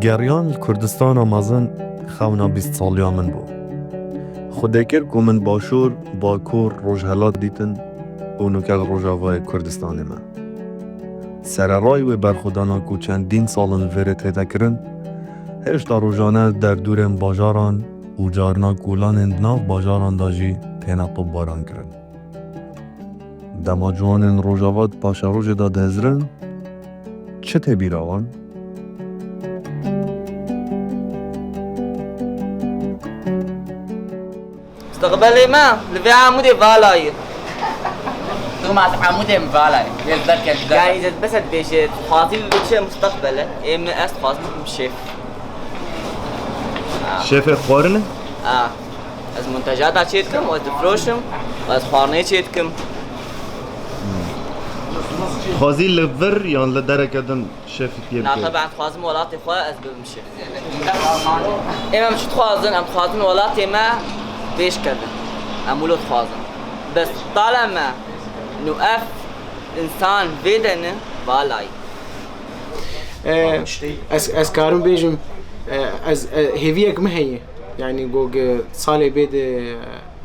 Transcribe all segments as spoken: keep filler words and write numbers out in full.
Geriyan li Kurdistana mezin xewna bîst saliya min bû. Xwedê kir ku min Başûr, Bakur, Rojhelat dîtin û nûke li Rojavayê Kurdistanê me. Sererayî wê berxwedana ku çendîn sal in li vêrê tête kirin, hêşta rojane derdûrên bajaran û carna kolanên di nav bajaran de jî têne topbaran kirin. Dema ciwanên Rojava di paşerojê de dihizirin, çi tê bîra wan? Musteqbelê me li vê amûdê vala ye. Tu ma ez amûdê min vala ye. Lê belke ji Yani, bes e dibêje, dixwazî bibe çi musteqbel e? Ê min, ez dixwazim bibim şêf. Şêfê xwarin e? A. Ez montajata çê dikim, ez difroşim, ez xwarinê çê dikim. Dixwazî li vir yan li dereke din şefîtiyê Na, bikî? Teben dixwazim welatê xwe ez bibim şef. Êm em çi dixwazin? Em dixwazin welatê me pêş kevin. Em wilo dixwazin. Bes tala me nû ev însan vê de ne, valayî. E, ez, ez karim bêjim, e, ez, e, hêviyek min heye. Yani, go ge salê bê de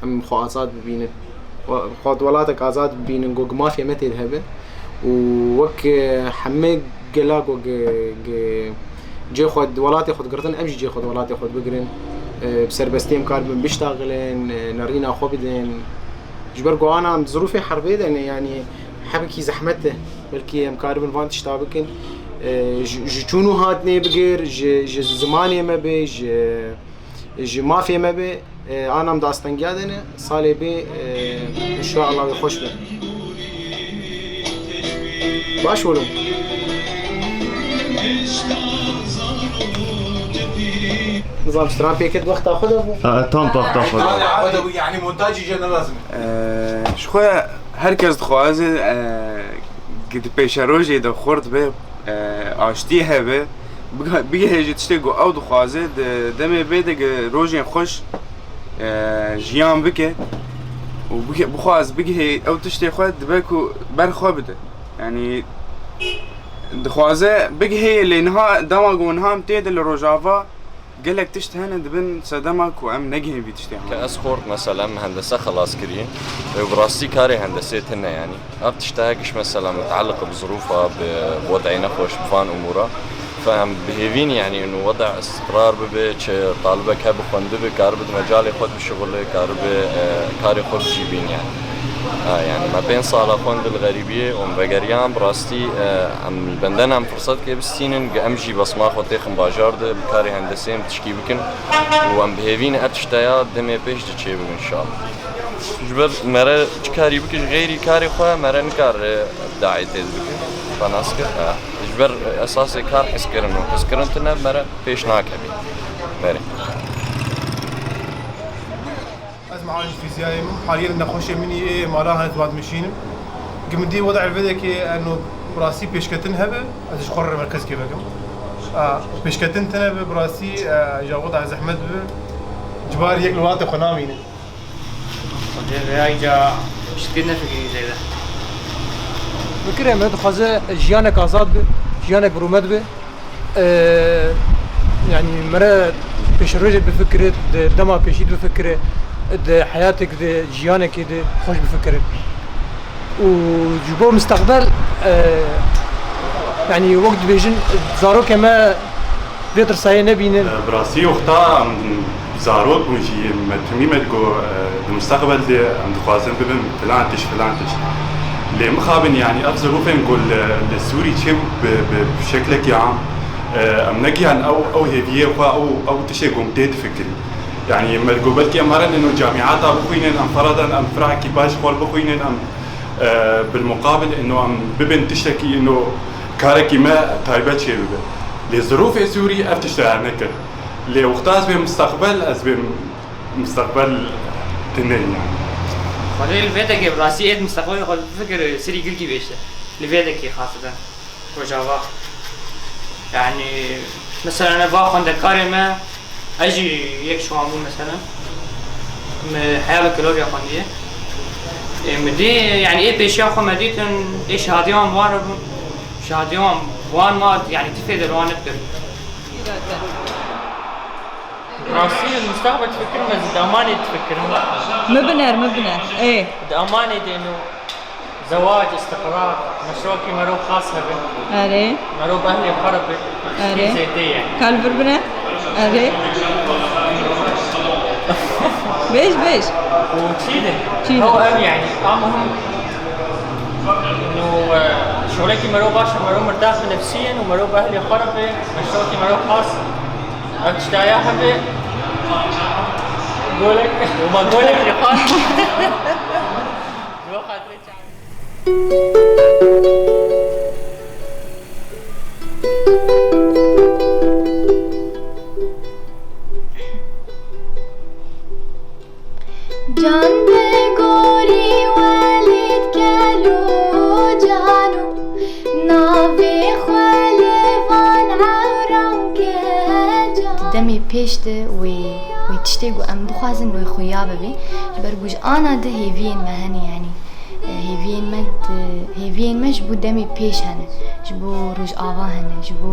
em xwe azad bibînin. Xwe, xwe di welatek azad bibînin, go ge mafê me tê de hebe. Û wek, e, hemê gela go ge, ge cê xwe di welatê xwe digirtin, em jî cê xwe di welatê xwe bigirin. E, bi serbestî em karibin biştaxilin, e, nerîna xwe bidin. Ji ber ku ana em di zirûfê herbê de ne, yani, hebekî zehmet e. Belkî em karibin van tişta bikin. E, ji, ji çûn û hatinê bigir, ji, ji zimanê me be, ji, ji mafê me be, e, anam di astengiya de ne, salê bê, e, inşallah wê xweş be. Baş olun. Nizam stran pêket wexta xwe de bû. Ha, tam wexta xwe de. Xwe de bû, yani montajî jê ne lazim. E, ji xwe Her kes dixwaze, e, gi-, di pêşerojê de xurt be, e, aştî hebe, biga-, bigihêje tiştê ku ew dixwaze, di demê bê de gi rojên xweş, e, jiyan bike û bike-, bixwaz bigihê ew tiştê xwe dibe ku ber xwe bide. Yanî dixwaze bigihê, lê niha dema ku niha em tê de li Rojava, Gelek tişt hene dibin sedema ku em negihên vî tiştê Ke han. Ez xort, mesela, min hendese xelas kiriye. Û bi rastî karê hendesê tune, yanî. Ev tişt heye giş, mesela, mutaliq bi zirûfa, bi wedeyê nexweş, bi van umûra. Fe em bi hêvîn, yanî, û wede istiqrar bibe, çi talibek hebe xwendibe, karibe di mecalê xwe de bişixule, karibe, e, karê xwe bijîbîn, yanî. Ha, yanî, me pênc sala xwend li xerîbiyê û em vegeriyan, bi rastî, e, em li benden em firsetkê bistînin, em jî besma xwe têxin bajar de, bi karê hendesê em tişkî bikin û em bi hêvî ne ev tişteya demê pêş de çêbibin inşallah. Ji ber mere çi karî bike ji xeyrî karê xwe mere nikare daetê bike. Xwe nas kir, ha. Ji ber esasê kar hizkirin û hizkirin tune mere pêş nakevî. Berê. Ez mualij fîziyayê me, haliyê nexweşê min ê mala hene ziman dimijînim. Gi min dî weda elvedekê eno bi rastî pêşketin hebe, ez ji xwe re merkez kê vekim. A, pêşketin tine bi, bi rastî, e, ja weda zehmet bi, cibar yek li welatê xwe namîne. Xwedê vêya îca piştgir nefikirî zêde. Fikirê me dixwaze jiyanek azad bi, jiyanek bi rûmet bi. Ee, yani mere pêşerojê bifikire, di dema pêşî bifikire, di heyatek de, jiyanekê de xweş bifikire. Û ji bo mustaqbel, e, yani wek dibêjin, zarokê me vê tirsayê nebînin. Bi rastî wexta em zarok bûn jî me timî me digot, e, di mustaqbel de em dixwazin bibin filan tişt, filan tişt. Lê mixabin, yani ev zirûfên ku li, li Sûrî çê bi, bi şeklekî am, e, em negihan ew, ew hêviyê xwe, ew, ew tiştê ku em tê difikirî. Yani me digot belkî em herin ino camîata bixwînin, em feradan em firahekî baş xwe bixwînin, em, e, bilmuqabil ino em bibin tiştekî ino karekî me taybet çê bibe. Lê zirûfê Sûrî ev tişt herne kir. Lê wexta ez bêm mustaqbel, ez bêm mustaqbel tune yani. Xwedê li vê tekê bi rastî êd mustaqbelê xwe bifikir, serî gilkî bêşte. Li vê tekê xaseten. Rojava. Yani, mesela, ne va xwendekarê me, ez jî yek ji wan bûm, mesela. Me heya bakalorya xwendiye. Ê, me dî, yani, ê pêşiya xwe me dîtin, ê şehadiya wan bi wan re bûn. Şehadiya wan bi wan ma, yani, tifê de li wan nedibir. Rastî, li mustaqbel difikirim, ez di amanê difikirim. Min biner, min biner. Ê. Di amanê de ino zewac, istiqrar, meşrokî mero xas hebe. Erê. Mero bi ehlê xwe re be. Erê. Tiştê zêde ye. Ka li vir bine. Erê. Bêj, bêj. Û çî de? Çî de? Ew ev yani. A muhim. Ino, e, şolekî mero baş e, mero mirdax bi nefsî ye, û mero bi ehlê xwe re be, meşrokî mero xas. Ev tiştaya hebe. Golek. Û ma golek jî xas. Ji bo xatirê çav. Can bi gorî welîd gelo cano, navê xwe li van ewran ke cano. Demê pêş de wê, wê tiştê ku em bixwazin wê xuya bibe, ji ber ku ji ana de hêviyên me hene, yanî, e, hêviyên me di, hêviyên me ji bo demê pêş hene, ji bo Rojava hene, ji bo,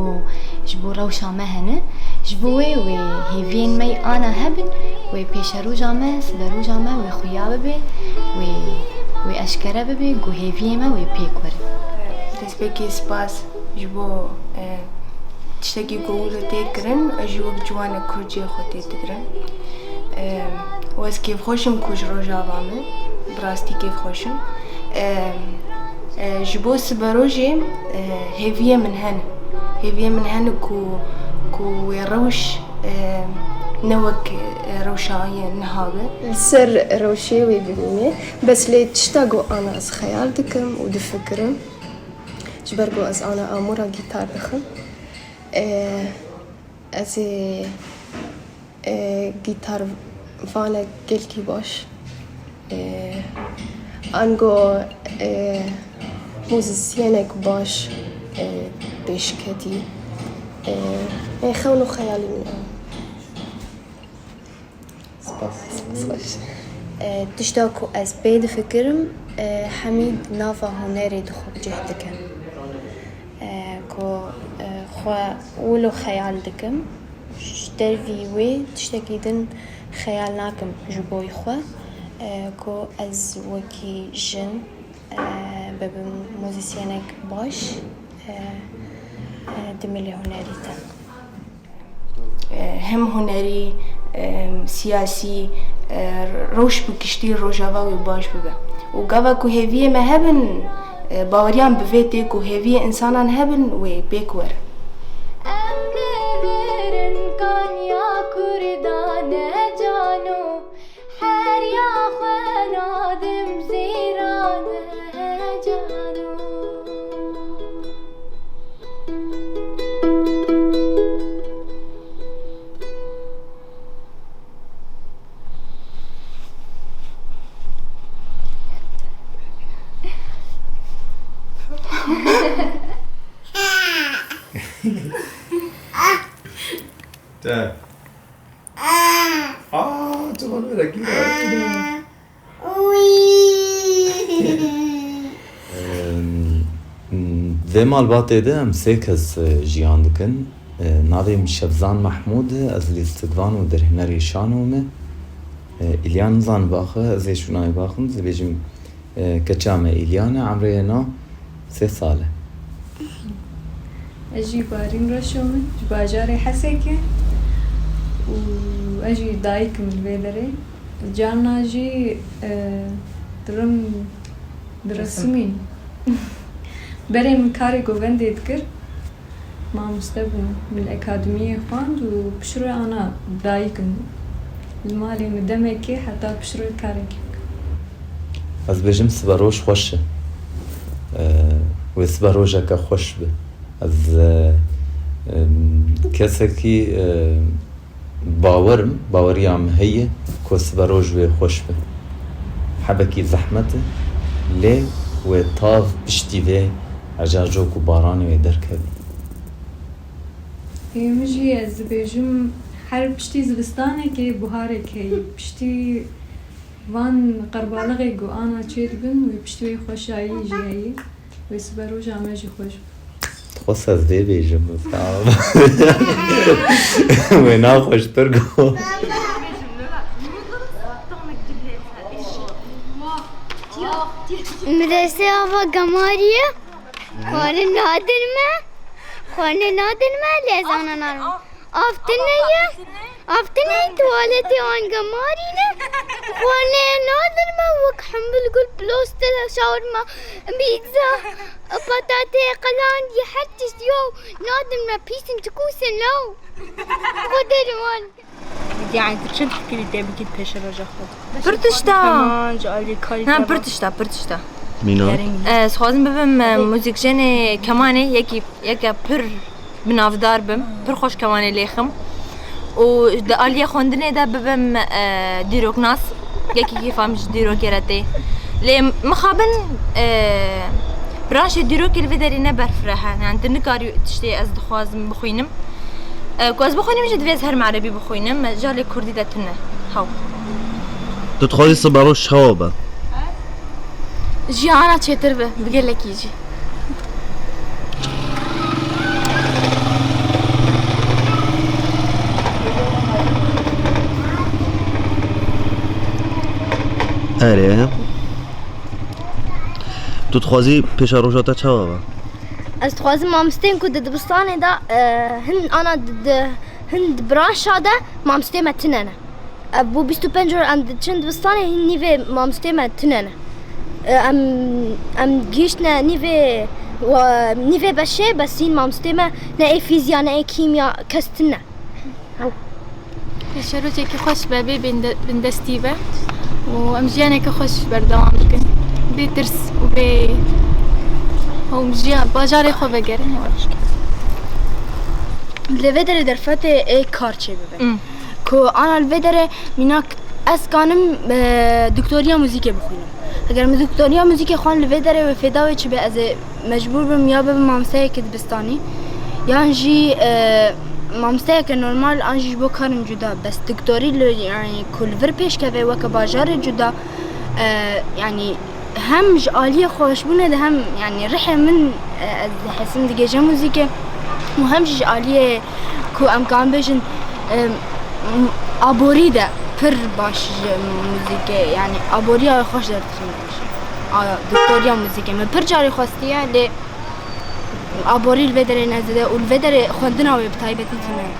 ji bo rewşa me hene. Ji bo wê, wê hêviyên me yê ana hebin, wê pêşeroja me, siberoja me wê xuya bibe, wê, wê eşkere bibe, ku hêviyê me wê pêk were. Destpêkê spas ji bo, e, tiştekî ku wilo tê kirin, ez jî wek ciwanek Kurd cihê xwe tê digirim. E, û ez kêfxweş im ku ji Rojava me, bi rastî kêfxweş im. E, e, ji bo siberojê, e, hêviyê min hene. Hêviyê min hene ku, ku wê rewş, e, ne wek, e, rewşa ye niha be. Li ser rewşê wê bimîne. Bes lê tişta ku ana ez xeyal dikim û difikirim, ji ber ku ez ana amûra gîtar dixim. E, ez ê, e, gîtarvanek gelkî baş, e, ango, e, muzîsyenek baş, e, pêşketî. E, ê xewn û xeyalî min ew. Spas. Spas. E, tişta ku ez pê difikirim, e, hemî di nava hunerê de xwe bi cih dikim. E, ku, e, xwe wilo xeyal dikim. Ji dervî wê tiştekî din xeyal nakim ji bo xwe. E, ku ez wekî jin, e, bibim muzîsyenek baş, e, e, di milê hunerî de. E, hem hunerî, e, siyasî, e, rewş bi giştî Rojava wê baş bibe. Û gava ku hêviyê me hebin, e, baweriyan bi vê tê ku hêviyê însanan hebin, wê pêk werin. Em li vir in kanya Kurdan e cano, heriya xwe nadim zîran e cano. Te. Aa, tu bana da gir. Em, vê malbatê de em sê kes, e, jiyan dikin. E, navê min Şevzan Mahmûd e, ez lîstikvan û derhênerê şano me. E, Îlyan nizan baxwe, ez ê şûnayê baxim, ez ê bêjim, e, keça me Îlyan e, emrê na sê sal e. Ez jî Barîn Reşo me, ji bajarê Hesekê û ez jî dayik im li vê derê. Carna jî, e, dirim diresimîn. Berê min karê govendê dikir. Mamoste bûm. Min akademiyê xwend û piştre ana dayik im. Li malê min demekê heta piştre karekê bikim. Ez bêjim siberoj xweş e. E, wê siberojeke xweş be. Ez, e, em, kesekî, e, bawer im, baweriya min heye ku siberoj wê xweş be. Hebekî zehmet e, lê wê tav piştî vê ecajo ku baranê wê derkeve. Ê, min jî ez dibêjim, her piştî zivistanekê buharek heye. Piştî van qerbalixê ku ana çêdibin, wê piştî wê xweşayî jî heye. Wê siberoja me jî xweş be. Xwest ez vê bêjim, wisa. Wê naxweştir got. Medresê ava gemarî ye. Xwarin nadin me. Xwarinê nadin me, lê ez ana narim. Av tune ye. Av tune ye, tuwaletê wan gemarî ne. Xwarinê nadin me, wek hembul gul, plostre, şawirma, pîtza, patatê qelandî, her tişt yo. Nadin me, pîs in, çikûs in, law. Xwedê li wan. Yani tu çi fikirî te bikî pêşeroja xwe? Pir tişta. Keman, ji alî karî Ha, te pir va. Tişta, pir tişta. Mîna. Kerem. Ez dixwazim bibim, e, muzîkjenê kemanê, yekî, yeke pir binavdar bim. Pir xweş kemanê lêxim. Û di aliyê xwendinê de bibim, e, dîroknas. Yekî kêfa min ji dîrokê re tê. Lê mixabin, e, branşê dîrokê li vê derê ne berfireh e. Yani tu nikarî tiştê ez dixwazim bixwînim. E, ku ez bixwînim jî divê ez herm erebî bixwînim, me jalê kurdî de tune. Haw. Tu dixwazî sibe roj çawa be? Jiyana çêtir be, bi gelekî jî. Erê. Tu dixwazî pêşeroja te çawa be? Ez dixwazim mamosteyên ku di dibistanê de, e, hin ana di, di, hin di branşa de mamosteyê me tune ne. E, bo bîst û pênc roj em diçin dibistanê, hin nîvê mamosteyê me tune ne. E, em, em gihîştine nîvê, wa-, nîvê beşê, bes hin mamosteyê me ne ê fîzya, ne ê kîmya, kes tune. Pêşerojekî xweş be, bê binde-, bindestî be û em jiyaneke xweş berdewam bikin. Bê tirs û bê hewmjiya bajarê xwe vegerin. Li vê derê derfetê ê kar çêbibe. Mm. Ku ana li vê derê mînak ez kanim, e, doktoriya muzîkê bixwînim. Eger min doktoriya muzîkê xwend li vê derê wê fêda wê çi be, ez ê mecbûr bim ya bibim mamosteyeke dibistanî, yan jî, e, mamosteyeke normal, an jî ji bo karên cuda. Bes doktorî li, yani, ku li vir pêşkeve weke bajarê cuda, e, yani, hem ji aliyê xweşbûnê de hem, yani, rihê min, e, ez dihesim digêje muzîkê û hem jî ji aliyê ku em karin bêjin, e, m-, aborî de pir baş ji muzîkê, yani, aboriya xweş derdixin. A, doktoriya muzîkê min pir carî xwestiye, lê aborî li vê derê ne zêde û li vê derê xwendina wê bi taybetî tune ye.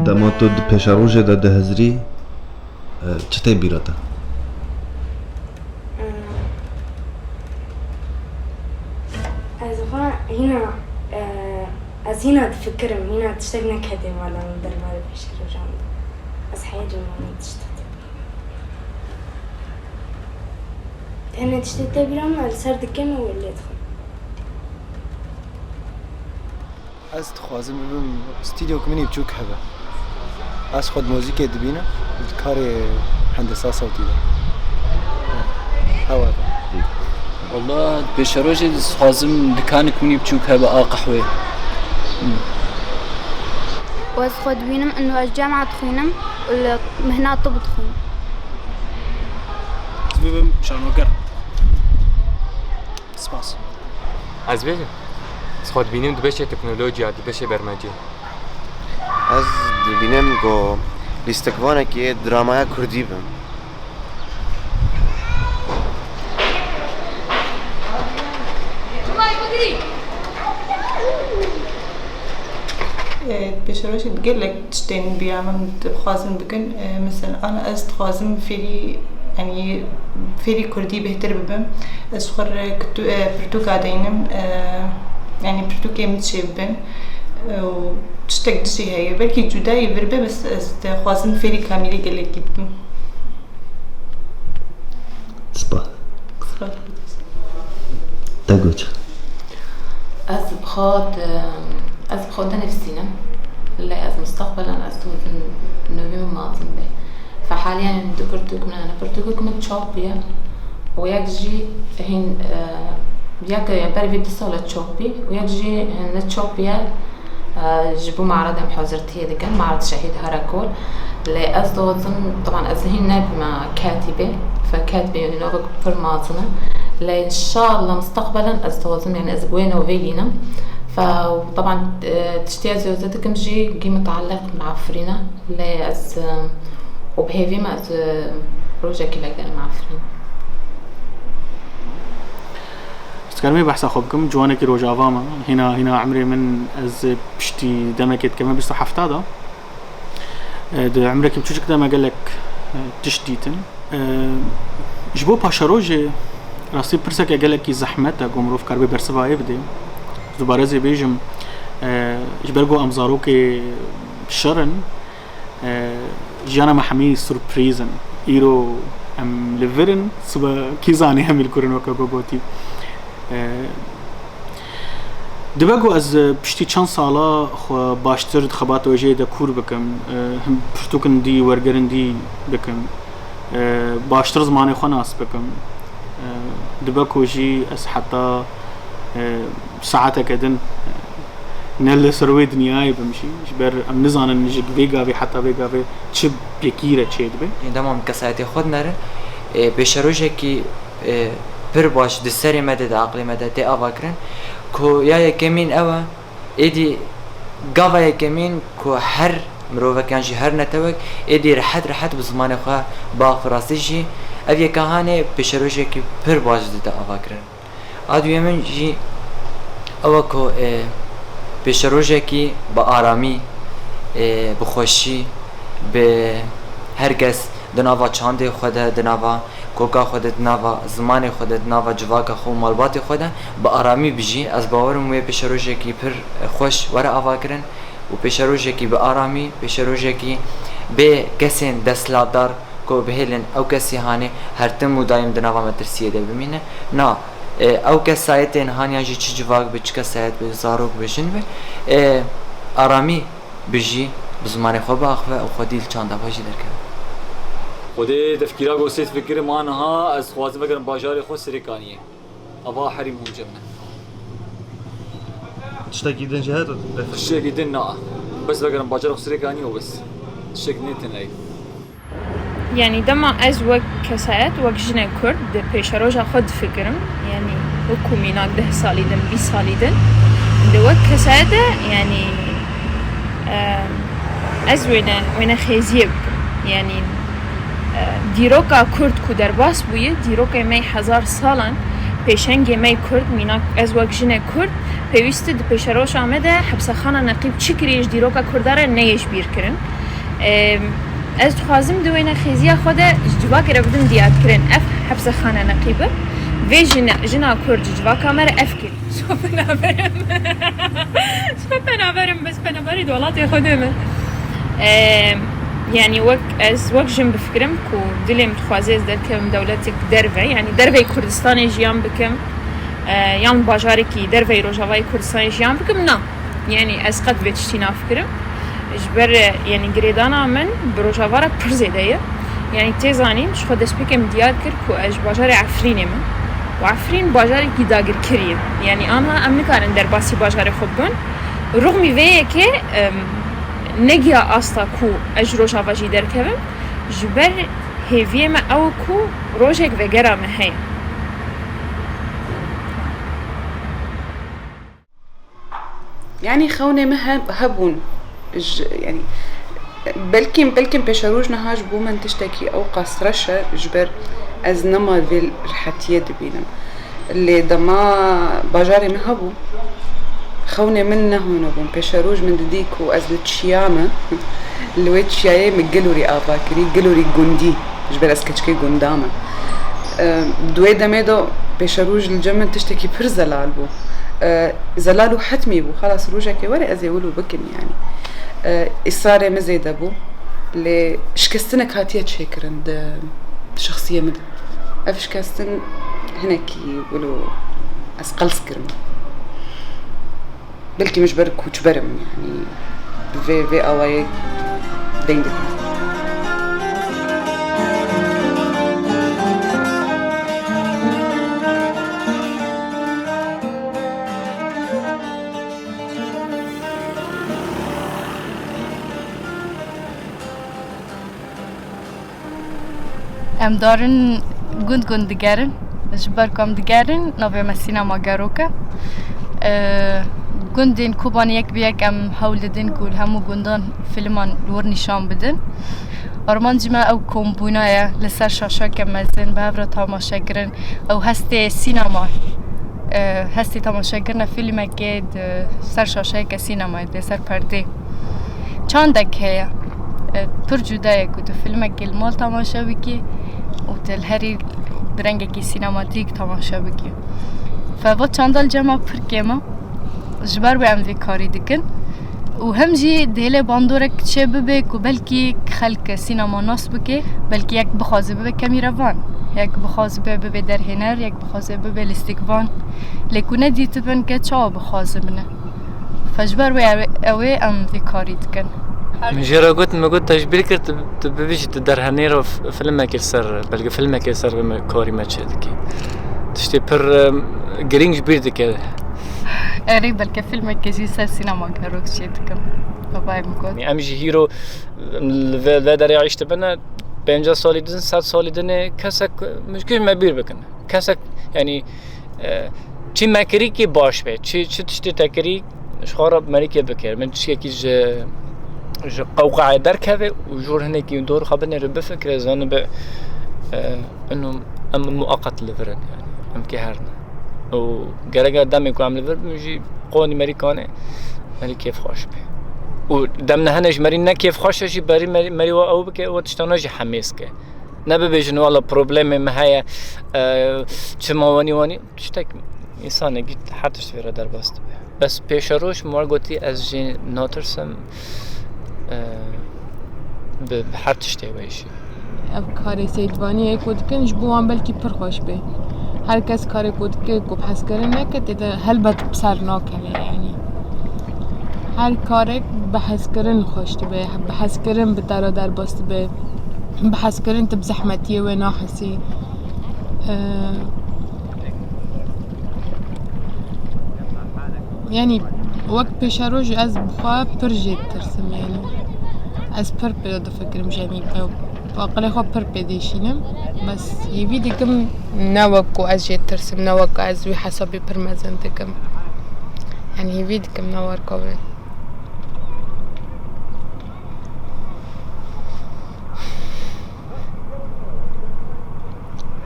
Dema tu di pêşerojê de dihizirî, e, çi tê bîra te? Ez xwe hîna, e, ez hîna difikirim, hîna tiştek neketiye mala min derbarê pêşerojan de. Ez heyecî min tiştek. Tenê tiştê tê bîra min, ez li ser dikê me wê lê dixwim. Ez dixwazim bibim stûdyoyek min î biçûk hebe. Ez xwe di muzîkê dibînim, di karê hendesa sewtî de. Hewa de. Walla, pêşerojê dixwazim dikanek min î biçûk hebe a qehwê. Ez xwe dibînim, ino ez cema dixwînim û li mihna tib dixwînim. Ez bibim şanoger. Spas. Ez bêjim. Ez xwe dibînim di beşê teknolojiya, di beşê bermecê. Ez dibînim ku lîstikvanekî dramaya kurdî bim. E, pêşerojê gelek tiştên bîra min dixwazin bikin. E, mesela, ana ez dixwazim fêrî, yanî fêrî kurdî bêhtir bibim. Ez xwe re kitu-, e, pirtûka deynim, e, yanî pirtûkê min çêbibin. E, û tiştek din jî heye. Belkî cudayî vir be, bes ez dixwazim fêrî kamîlî gelekî bibim. Spas. Spas. Te got. Ez bi xwe di-, ez bi xwe dinivîsînim. Mustaqbelen ez dixwazim navê min mezin be. Fe haliyen du pirtûk min hene. Pirtûkek min çap bûye û yek jî hîn, e, yek, e, ber vê du sala çap bî û yek jî hîn ne çap bûye, e, ji bo Me'rad em hazirtiyê dikin, Me'rad Şehîd Herekol. Lê ez dixwazim, taban ez hîn nebûme katîbê, fe katîbê, yanî navek pir mezin e. Lê înşallah mustaqbelen ez dixwazim, yanî ez wê navê lînim. Fe, taban, e, tiştê ez yoze dikim jî gî mutaliq bi Efrîn e. Lê ez, e, û bi hêvî me ez, e, rojekî vegerim Efrîn. Ez dikarim vê behsa xwe bikim, ciwanekî Rojava me. Hîna, hîna emrê min ez piştî demekê dikevime bîst û heft de. E, di emrekî biçûçik de me gelek, e, tişt dîtin. E, ji bo paşerojê rastî pirseke gelekî zehmet e ku mirov karibe bersiva wê bide. Dubare ez ê bêjim, e, ji ber ku em zarokê şer in, e, jiyana me hemî surprîz in. Îro em li vir in, sibe kî zanî hemî li kur in weke ku gotî. E, dibe ku ez, e, piştî çend sala xwe baştir di xebata wê jê de kûr bikim, e, pirtûkin dî, wergerin dî bikim, e, baştir zimanê xwe nas bikim. E, dibe ku jî ez heta, e, saeteke din, e, ne li ser wê dinyayê bim jî, ji ber em nizanin ji vê gavê heta vê gavê çi yekî re çêdibe. Dema min kesayetê xwe dinerin, e, pêşerojekî, e, pir baş di serê me de, di aqlê me de tê avakirin ku ya yekemîn ew e, êdî gava yekemîn ku her mirovek yan jî her netewek êdî rehet rehet bi zimanê xwe biaxivî, rastî jî ev yeka hanê pêşerojekî pir baş dide avakirin. A duyemîn jî ew e ku, e, pêşerojekî bi aramî, e, bi xweşî, bi her kes di nava çandê xwe de, di nava koka xwe de, di nava zimanê xwe de, di nava civaka xwe û malbatê xwe de bi aramî bijî. Ez bawer im wê pêşerojekî pir xweş were avakirin û pêşerojekî bi aramî, pêşerojekî bê kesên desthilatdar ku bihêlin ew kesî hanê her tim û daîm di nava metirsiyê de bimîne. Na, e, ew kesayetên haniyan jî çi civak bi, çi kesayet bi, zarok bi, jin bi, e, aramî bijî, bi zimanê xwe biaxive û xwedî li çanda xwe jî derkeve. Xwedê tefkîra ku sêt fikirim aniha ez xwazim vegerim bajarê xwe Serêkaniyê. Ava herîm hûn cem ne. Tiştekî din jî heye tu bêfikrî? Tiştekî din na. Bes vegerim bajarê xwe Serêkaniyê û bes. Tiştek nê tune ye. Yanî dema ez wek kesayet, wek jinê Kurd di pêşeroja xwe difikirim, yanî wekû mînak deh salî din, bîst salî din, di wek kesayete, yanî, e, ez wêne, wêne xêziyê bikim. Yanî, e, dîroka Kurd ku derbas bûye, dîrokê me hezar salan, pêşengê me Kurd, mînak ez wek jinê Kurd, pêwîst e di pêşeroja me de hepsexana Neqîb çi kiriye ji dîroka Kurda re neyê ji bîr kirin. Em, ez dixwazim di wêne xêziya xwe de ji civakê re bidim diyarkirin. Ev hepsexana Neqîb e. Vê jine, jina Kurd ji civaka me re ev kir. Sope naverim. Sope naverim, bes penaberî di welatê xwe de me. Em, yanî wek ez, wek jin bifikirim ku dilê min dixwaze ez derkevim dewletek derve, yanî derveyî Kurdistanê jiyan bikim, e, yan bajarekî derveyî Rojavayê Kurdistanê jiyan bikim, na. Yanî ez qet vê tiştî nafikirim. Ji ber, e, yanî girêdana min bi Rojava re pir zêde ye. Yanî tê zanîn, ji xwe destpêkê min diyar kir ku ez ji bajarê Efrînê me. Û Efrîn bajarekî dagirkirî ye. Yanî anha em nikarin derbasî bajarê xwe bibin. Rûxmî vê yekê, em, negiya asta ku ez ji Rojava jî derkevim. Ji ber hêviyê me ew ku rojek vegera me heye. Yanî xewnê me he-, hebûn. Ji, yanî, belkî, belkî pêşeroj niha ji bo min tiştekî ew qas reş e, ji ber ez nema vê rehetiyê dibînim. Lê dema bajarê min hebû, xewnê min ne hûn bûn. Pêşeroj min didî ku ez li çiya me, li wê çiyayê min gelorî ava kirî, gelorî gundî, ji ber ez keçikê gunda me. E, di wê demê de pêşeroj li cem min tiştekî pir zelal bû. E, zelal û hetmî bû. Xelas rojekê were ez ê wilo bikim yanî. E, îsrarê min zêde bû. Lê şikestinek hatiye çêkirin di, di şexsiyê min de. Ev şikestin hinekî wilo ez qels kirim. Belkî min ji ber koçber im, yanî Vê, vê awayê deng dikin. Em darin gund gund digerin. Ji ber ku em digerin, navê me Sînema Gerok e. Ee, gundên Kobanê yek bi yek em hewl didin ku li hemû gundan fîlman li wir nîşan bidin. Armancî me ew kombûna ye, li ser şaşeke mezin bi hev re tamaşe kirin. Ew hestê sînema, e, hestê tamaşekirina fîlmekê di ser şaşeyeke sînemayê, di ser perdê. Çandek heye, e, pir cuda ye ku tu fîlmekê li mal tamaşe bikî û tu li herî bi rengekî sînematîk tamaşe bikî. Fe va çanda li cem me pir kêm e. Ji ber wê em vê karî dikin. Û hem jî dihêle bandorek çê bibe ku belkî xelk sînema nas bike, belkî yek bixwaze bibe kemîrevan, yek bixwaze bibe, bibe derhêner, yek bixwaze bibe lîstikvan. Lê ku nedîtibin ke çawa bixwaze bine. Fe ji ber wê ew ê, ew ê em vê karî dikin. Min jê re got, min got, te ji bîr kir, tu, tu bibêjî, tu derhênêra f-, filmekê li ser, belkî filmekê li ser me karî me çê dikî. Tiştê pir, em, girîng ji bîr dike. Erê, belkî filmekê jî ser sînema Gerok çê dikim. Babay min got. Em jî hîro, em, li vê, vê derê aîş dibine, pêncî salî din, sed salî dinê kesek, min ji me bîr bikin. Kesek, yanî, e, çi me kirî ki baş be, çi, çi tiştê te kirî, ji xwe re merîkê bikir. Min tiştekî ji, ji qewqayê derkeve û jor hinekî dor xwe binêre bifikire, zanibe, e, ino em muqeqet li vir in, yanî, em kê her ne. Û gerek e demê ku em li vir bin jî qonî merî kane, merî kêfxweş be. Û dem ne hene ji merî ne kêfxweş e jî berî merî, merî we ew bike, we tiştana jî hemêz ke. Nebibêjin, wala problemê me heye, e, çima wanî wanî, tiştek însanekî her tişt vê re derbas dibe. Bes pêşeroj min we gotî ez jî natirsim, e, bi, bi her tiştê we jî. Ev karê Seydvaniyê ku dikin ji bo wan belkî pir xweş be. Her kes karê ku dike ku bi hezkirin neke tê de helbet bi ser nakeve yanî. Her karek bi hezkirin xweş dibe, bi hezkirin bi te re derbas dibe, bi hezkirin tu bi zehmetiyê wê nahesî. Ee, yanî wek pêşeroj ez bi xwe pir jê ditirsim yanî. Ez pir pê difikirim, yanî ew aqilê xwe pir pê dêşînim. Bes hêvî dikim ne wek ku ez jê tirsim, ne wek ez wî hesabê pir mezin dikim. Yanî hêvî dikim ne wek wê.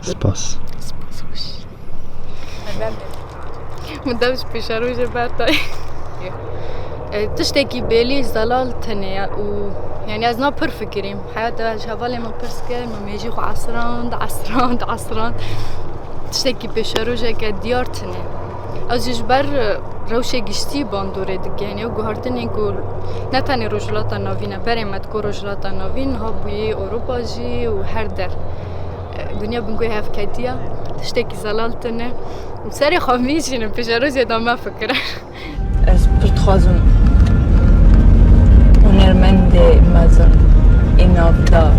Spas. Spas, xweş. Min dev ji pêşerojê bertay. E, tiştekî bêlî zelal tune ye û, yanî, ez na pir fikirîm. Heyata ji hevalê min pirs kir, min mêjî xwe esrand, esrand, esrand. Tiştekî pêşerojeke diyar tune. Ez jî ji ber, e, rewşê giştî bandorê dike. Yanî ew guhartinên ku ne tenê Rojhilata Navîn e, berê me digo Rojhilata Navîn, niha bûyî Ewropa jî û her der. Dinya bi ku hevketiya, tiştekî zelal tune. Û serê xwe mijînin, pêşerojê de mefikire. Ez pir dixwazim hunermendê mezin ê navdar,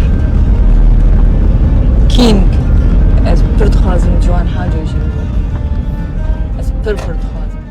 King, ez pir dixwazim Ciwan Haco jî bibim. Ez pir pir dixwazim.